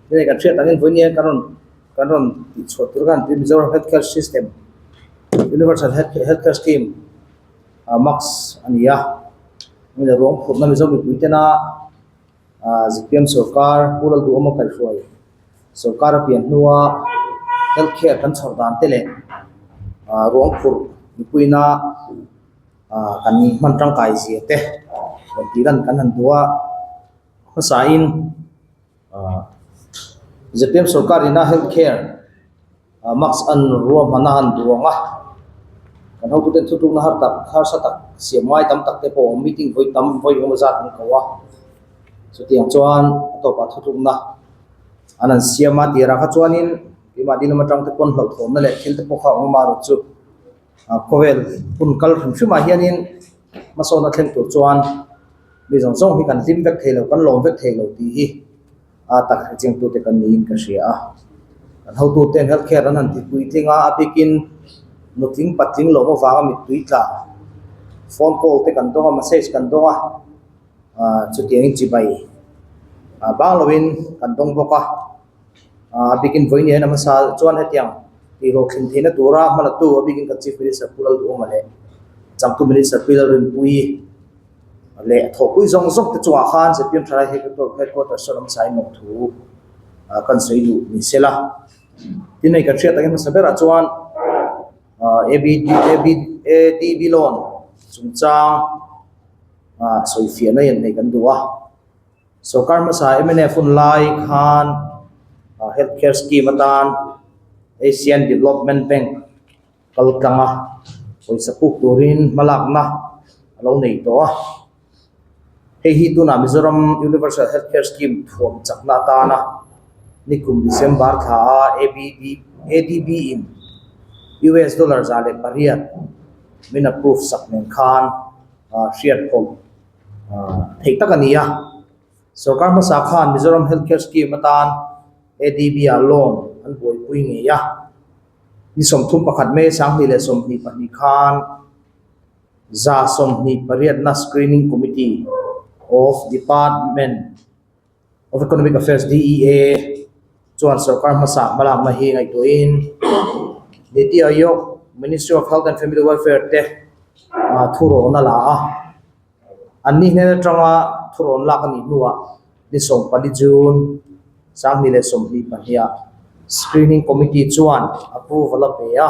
Hei kan hriat angin vawinia kan rawn kan rawn tihchhuah tur khan tui Mizoram health care system universal health health care scheme ah mask a ni a hemi ruang phurhna Mizo mipui tena ah zpm sorkar Pu Lalduhawma kaihhruai sorkar a pian hnua health care kan chhawr dan te leh ah ruang phurh mipuina ah kan hman tangkai zia te rawn tih lan kan han duh a hmasain. Zpm sorkar ina health care mask an ruahman a han duang a, kan hotute thutlukna har tak harsa tak siam ngai tam tak te pawh meeting vawi tam vawi engemaw zat an ko a, chutiang chuan a tawpah thutlukna an han siam a tirah kha chuanin keimah ding lam atang te pawn hlauhthawmna leh thil te pawh kha a awm amaherawh chu khawvel hun kal hrim hrim ah hianin hmasawnna thleng tur chuan. Mi zawng zawng hi kan hlim vek thei lo, kan lawm vek thei lo tih hi a tak hre chengtute kan niin ka hria a. Kan hotuten health care an han ti puitling a, a bikin nutling patling lawm avanga mittui tla phone call te kan dawng a, message kan dawng a, ah chutiangin chibai ah bang lovin kan dawng bawk a. Ah a bikin vawiin hian a hmasa chuan hetiang tihhlawhthlin theihna tura hmalatu a bikin kan Chief Minister Pu Lalduhawma leh Changtu Minister Pi Lalrinpuii leh thawhpui zawng zawng te chungah khan zpm thalai headquarters sawn awm sai mawh thu kan sawi duh ni se la. Tin hei kan hriat takin hmasa berah chuan ADB loan chungchang sawi fiahna hian hei kan duh a. Sorkar hmasa mnf hun lai khan health care scheme atan Asian Development Bank kal tlang a, pawisa puk turin hmalakna a lo nei tawh a. Hei hi tunah Mizoram Universal Health Care Scheme thuam chakna atana nikum December thla a ABD ADB in US dollar 108 min approve sak nen khan hriat phawm theih tak a ni a. Sorkar hmasa khan Mizoram Health Care Scheme atan ADB ah loan an buaipui ngei a. Ni 31 May 2022 khan 28na Screening Committee of Department of Economic Affairs, DEA, chuan sorkar hmasa hmalakna hi ngaihtuahin Niti Aayog, Ministry of Health and Family Welfare te thurawn a la a. Anni hnen atanga thurawn lak a nih hnuah ni 14 June 2022 ah Screening Committee chuan approval a pe a.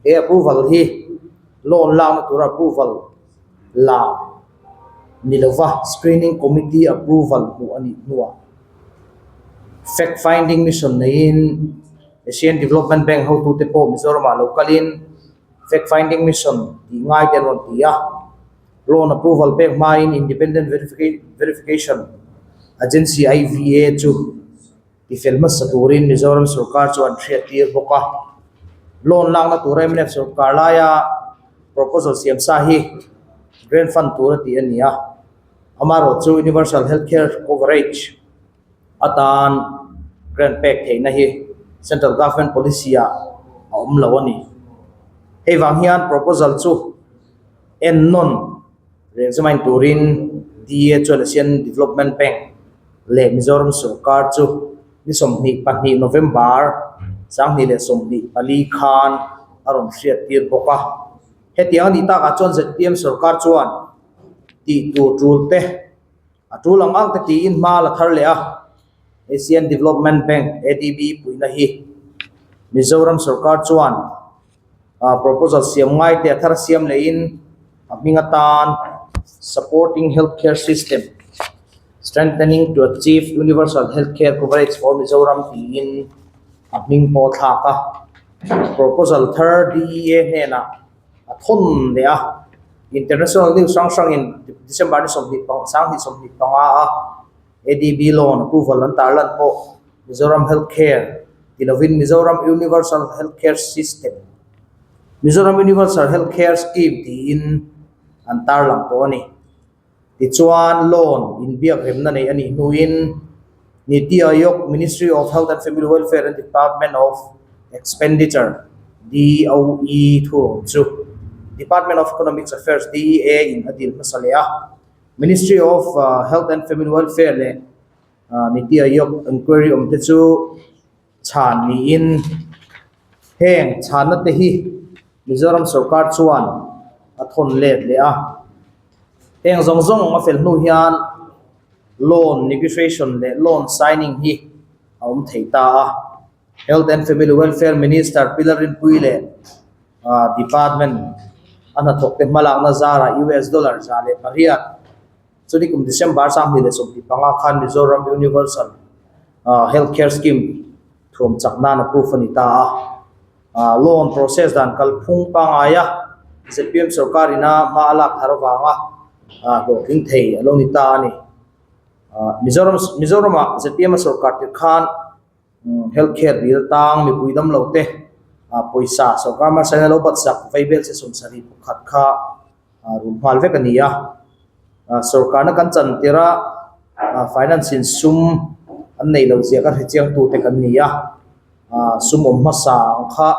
He approval hi loan lakna tura approval la ni lova Screening Committee approval hmuh a nih hnuah Fact Finding Mission neiin Asian Development Bank hotute pawh Mizoramah lo kalin Fact Finding Mission tih ngai te an rawn ti a. Loan approval pek hmain Independent Verification Agency, IVA, chu tifel hmasa turin Mizoram sorkar chu an hriattir bawk a. Loan lakna tura mnf sorkar laia proposal siam sa hi grant fund tur a tih a ni a. Amaherawhchu Universal Health Care Coverage atan grant pek theihna hi Central Government Policy ah a awm lo a ni. Hei vang hian proposal chu En nawn re-examine turin DA chuan Asian Development Bank leh Mizoram sorkar chu ni 22 November 2024 khan a rawn hriattir bawk a. Hetiang a nih takah chuan zpm sorkar chuan tih tur tul te a tul ang ang te tiin hma la thar leh a. Asian Development Bank, ADB, puihna hi Mizoram sorkar chuan Proposal siam ngai te a thar siam lehin a hming atan Supporting Health Care System, Strengthening to Achieve Universal Health Care Coverage for Mizoram tiin a hming pawh a thlak a. Proposal thar DEA hnenah a thawn leh a. International news hrang hrangin December ni 25 a ADB loan approval an tarlan pawh Mizoram Health Care ti lovin Mizoram Universal Health Care System, Mizoram Universal Health Care Scheme tiin an tarlang tawh a ni. Tichuan loan inbiak remna neih a nih hnuin Niti Aayog, Ministry of Health and Family Welfare and Department of Expenditure, DOE, thurawn chu Department of Economics Affairs, DEA, in a dil hmasa leh a. Ministry of Health and Family Welfare leh. Niti Aayog inquiry awm te chu chhan niin heng chhanna te hi Mizoram sorkar chuan a thawn let leh a. Heng zawng zawng a fel hnu hian loan negotiation leh loan signing hi a awm thei ta a. Health and Family Welfare Minister Pi Lalrinpuii leh Department a hnathawk te hmalakna zarah US dollar 108 chuni kum December 2025 khan Mizoram Universal Health Care Scheme thuam chak nan approve a ni ta a. Loan process dan kalphung pangaia zpm sorkar ina hma a lak thar avanga hlawhtling thei a lo ni ta a ni. Mizoram Mizoramah zpm a sorkar tir khan Health care bill tang mipui dam lo te pawisa sorkar hmasa in a lo bat sak vaibel che 71 kha rul nghal vek a ni a. Sorkarna kan chan tir a finance in sum an neih loh zia kha hrechiang tu te kan ni a. Sum awm hmasa ang kha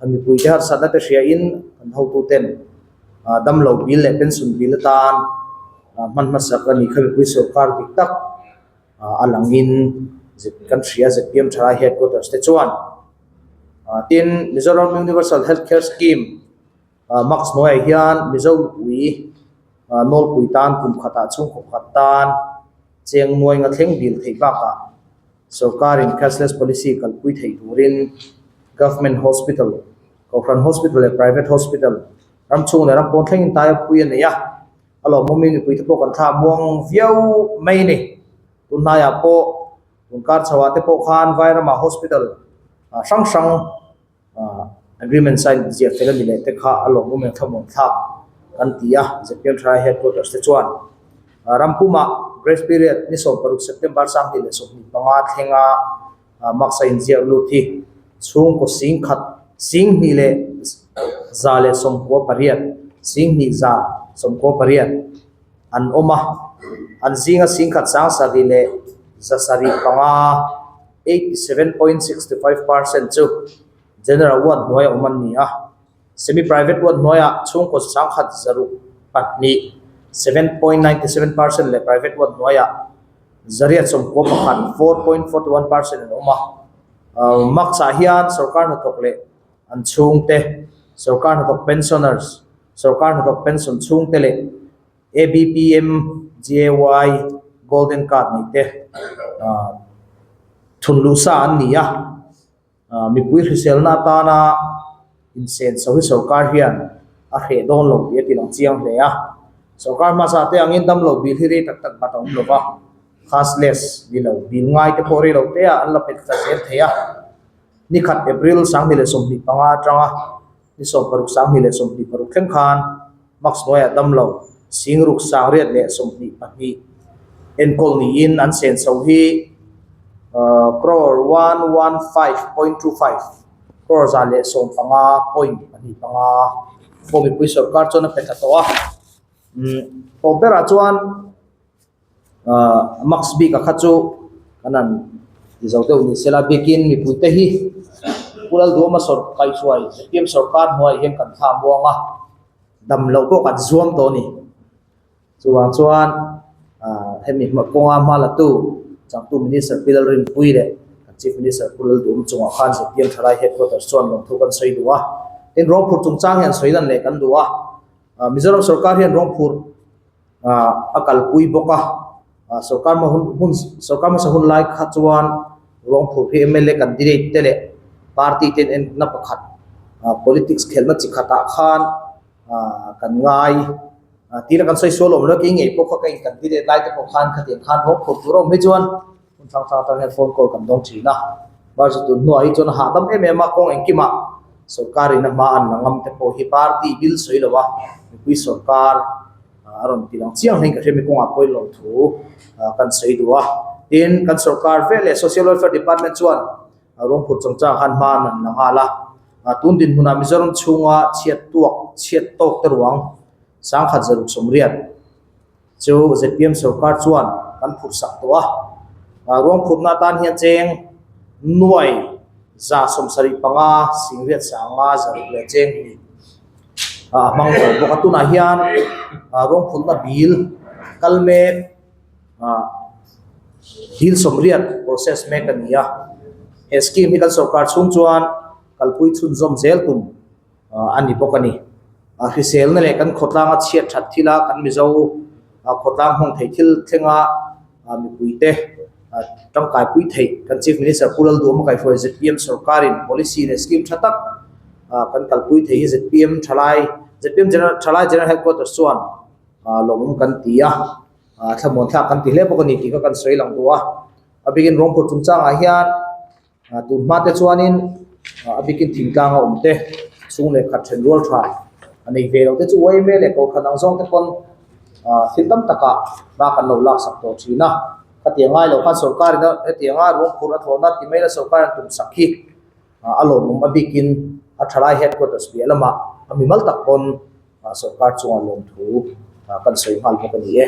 mipui te harsatna te hria in kan hotu ten damlo bill leh pension bill atan hman hmasak a ni kha mipui sorkar dik tak. A langin kan hria zpm thalai headquarters te chuan tin Mizoram Universal Health Care Scheme mask hnuaiah hian Mizo mipui nawlpui tan kum khatah chhungkaw khat tan cheng nuai nga thleng dil theih bakah sorkarin cashless policy kalpui theih turin Government Hospital, Kohhran Hospital leh Private Hospital ram chhung leh ram pawn thlengin tai a pui a nei a. A lawmawm in mipui te pawh kan thlah muang viau mai a ni. Tunhnaiah pawh tun kar chho ah te pawh khan Vairama hospital hrang hrang agreement sign ziah fel a ni leh te kha a lawmawm in thlamuan thlak kan ti a, zpm Thalai headquarters te chuan Rampuma grace period ni 16 September 2025 thlenga Mask a inziak lut hi chhungkaw singkhat singhnih leh 198, singhnih 198 an awm a, an zinga singkhat 7,705, 87.65 percent chu General Ward hnuaia awm an ni a, Semi Private Ward hnuaia chhungkaw 102, 7.97 percent leh Private Ward hnuaia 901, 4.41 percent an awm a. Mask ah hian sorkar hnathawk leh an chhungte, sorkar hnathawk pensioners, sorkar hnathawk pension chhungte leh ABPM, GAY, Golden Card nei te thunluh sa an ni a. Mipui hriselna atana insenso hi sorkar hian a hreh dawn lo tih a ti lang chiang hle a. Sorkar hmasa te angin damlo bil hi rei tak tak bat a awm lo va, cashless ni lo bil ngai te pawh rei lo te ah an la pet tla zel thei a. Nikhat April 2025 atanga ni 16 2026 thleng khan mask hnuaiah damlo singruk 822 enkawl niin an senso hi crore 115.25, crore 115.25 pawh mipui sorkar chuan a pe thla tawh a. Tawp berah chuan Mask bik a kha chu kan han ti zo deuh ni sela bikin mipui te hi Pu Lalduama sawr kaihhruai zpm sorkar hnuaiah hian kan thla muang a, dam loh pawh kan zuam tawh a ni. Chuvang chuan hemi hma kawnga hma la tu changtu Minister Pi Lalrinpuii leh kan Chief Minister Pu Lalduama chungah khan zpm thalai headquarters chuan lawmthu kan sawi duh a. Tin, ruangphur chungchang hi an sawi lan leh kan duh a, Mizoram sorkar hian ruangphur a kalpui bawk a, sorkar hma hun hun sorkar hmasa hun lai kha chuan ruangphur hi mla candidate te leh party ten entna pakhat politics khelhna chi khatah khan kan ngai tira kan sawi sual awm lo kei ngei pawh kha ka in candidate lai te pawh khan khatiang khan ruangphur tur a awm hi chuan hun hrang hrang atang hian phone call kan dawng thin a, mahse tun hnuah hi chuan a hahdam em em a, kawng engkimah sorkar in a hma an la ngam te pawh hi party bil sawi lo a, mipui sorkar a rawn ti lang chiang hlein ka hria mi kawngah pawhin lawmthu kan sawi duh a, tin kan sorkar vel leh social welfare department chuan ruangphur chungchang khan hma an la nghal a, tun dinhmunah Mizoram chhunga chhiat tuak chhiat tawk te ruang 1,680. Chu zpm sorkar chuan kan phurh sak tawh a, ruang phurhna atan hian cheng nuai 75 singriat sanga zaruk leh cheng hnih a hmang tawh bawk a. Tunah hian ruang phurhna bil kal mek. Dil 80 process mek a ni a. He scheme hi kan sorkar chhung chuan kalpui chhunzawm zel tum a ni bawk a ni. Hriselna leh kan khawtlanga chhiat that thila kan Mizo khawtlang hmang thei thil thlenga mipuite tangkaipui theih kan Chief Minister Pu Lalduhawma kaihruai zpm sorkarin policy leh scheme tha tak kan kalpui thei hi zpm thalai zpm General thalai General Headquarters chuan lawmawm kan ti a, thlamuan thlak kan ti hle bawk a ni tih kha kan sawi lang duh a. A bikin Rawngphur chungchangah hian Tun hma te chuanin a bikin thingtlang a awm te, chhung leh khat then rual tha a nei ve lo te chu uaime leh kohhran ang zawng te pawn thil tam takah hma kan lo laksak tawh thin a. Khatiang ngai lo khan sorkar in hetianga ruangphur a thlawhna ti mai la sorkar in tumsak hi a lawmawm a bikin a thalai headquarters piah lamah a mimal tak pawn sorkar chungah lawmthu kan sawi nghal bawk a ni e.